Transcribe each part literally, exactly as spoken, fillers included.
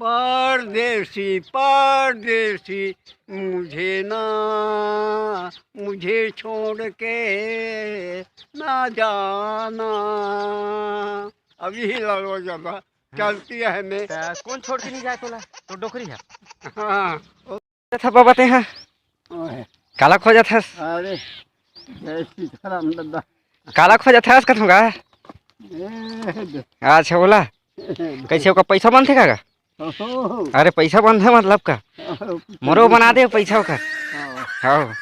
परदेसी, परदेसी, मुझे ना, मुझे छोड़ के ना जाना। अब यही लड़वा जाबा, हाँ। चलती है मैं। त कौन छोड़ के नहीं जाए तोला? तो डोकरी है। हाँ। था बाबा ते हाँ। ओए। काला खोजत हस? अरे, जय सीताराम दादा। काला खोजत हस कथों का? ए, दे। अच्छा, बोला। ए, दे। कैसे ओकर पैसा बनथे का? ओहो। अरे, पैसा बनथे मतलब का? ओहो, मोरो बना दे पैसा का। हाँ। हाँ।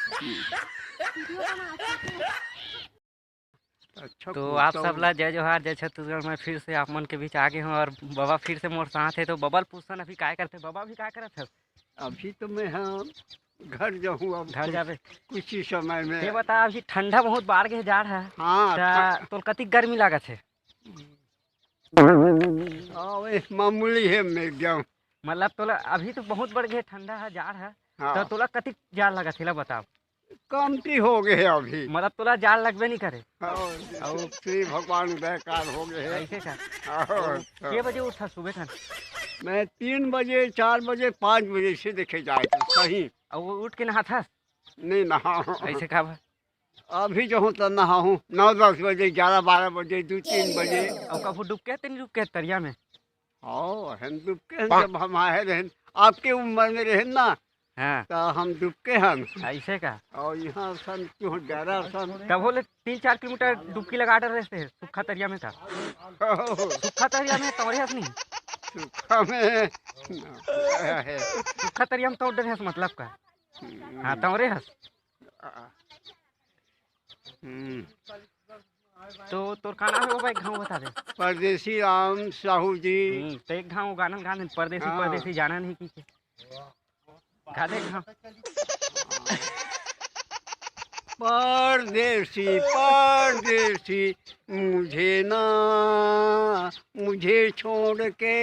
अच्छा, तो आप सब ला जय जोहार, जय छत्तीसगढ़। मैं फिर से आप मन के बीच आ गे हूँ और बाबा फिर से मोर साथ है। तो बाबा ल पूछथन अभी काय करथे, बाबा अभी काय करत हस? अभी तो मैं, हाँ, घर जाहूँ अब घर तो जाबे? कुछ ही समय में। ये बता, अभी ठंडा बहुत बाढ़ गे, जाड़ है। हाँ, त ठंड। तोल कतिक गर्मी लागत है? हाँ, वही मामूली है मेरे गाँव। मतलब तोला अभी तो बहुत बढ़ गे, ठंडा है, जाड़ है, हाँ। तो तोला कतिक जाड़ लागत है, ला बताओ। कमती हो गे हे अभी। मतलब तोला जाड़ लगबे नहीं करे। हाँ, अउ श्री भगवान उदयकार हो गे हे। ऐसे का? हाँ, अउ अच्छा। के बजे उठथस सुबह खन? मैं तीन बजे, चार बजे, पाँच बजे से देखे जाए तो सही। अउ वो उठ के नहाथस? नहीं नहाहूँ। ऐसे का बा? अभी जो हूँ तो नहाहूँ, नौ दस बजे, ग्यारह बारह बजे, दो तीन बजे। अउ कभू डुबके हस ते नहीं डुबके हस तरिया में? हाँ, हम डुबके हन, जब हम आए रहेन, आपके उम्र में रहेन ना, हाँ। तो हम डुबके हन। ऐसे का? और यहाँ सन क्यों डरा सन? तभो ले तीन चार किलोमीटर डुबकी लगा डर रहते हैं, सूखा तरिया में का? ओहो। सूखा तरिया में तौरे हस नहीं? सूखा में, है। सूखा तरिया में तौर डरे हस मतलब का? हम्म। हाँ, तौरे हस। आ। हम्म। तो तोर का नाम है वो भाई, गाँव बता दे। परदेसी राम साहू जी। हम्म, तो एक गाँव गाना गा दे, परदेसी, हाँ। परदेसी जाना नहीं की के। गा दे एक गाँव। परदेसी, परदेसी, मुझे ना, मुझे छोड़ के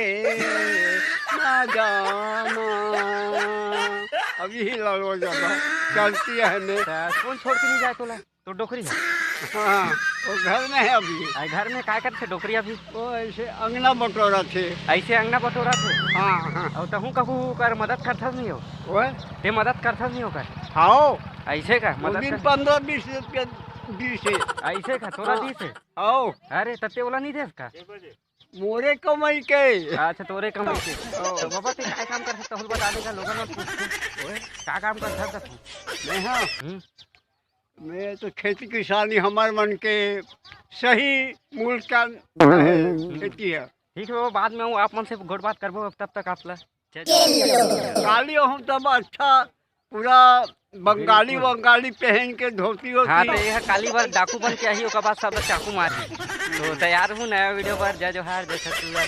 ना जाना। अब यही लड़वा जाबा, चलती है ने। त कौन छोड़ के नहीं जाए तोला? तो डोकरी है? हाँ, वो घर में है अभी। आ, घर में काय करथे डोकरी अभी? वो ऐसे अंगना बटोरथे। ऐसे अंगना बटोरथे? हाँ, हाँ। अउ तहूँ कहूँ ओकर मदद करथस नहीं हो? ओए? ते मदद करथस नहीं ओकर? हाँ। ऐसे का? वो मदद दिन कर- पन्द्रह बीस रुपया दीस हे। ऐसे का? तोरा हाँ। दीस हे? हाँ। अरे, त ते ओला नहीं देस का? मोरे कमाई के। अच्छा, तोरे कमाई के। हाँ। तो बाबा, ते काय काम करथस? तहूँ बता देगा, लोगन मन पूछथे। ओए? का काम करथस तहूँ? मैं हाँ। हम्म। मैं तो खेती किसानी हमर मन के सही मूल का हम्म। खेती है। ठीक है, वो बाद में वो आप मन से गोठ बात करबो, तब तक आप ला। काली हम तब अच्छा पूरा बंगाली बिल्कुल। वंगाली पहन के धोती वोती। हाँ, तो यह काली बार डाकू बन के आही, ओकर बाद सब चाकू मारी। तो तैयार हूँ नया वीडियो पर। जय जोहार, जय छत्तीसगढ़।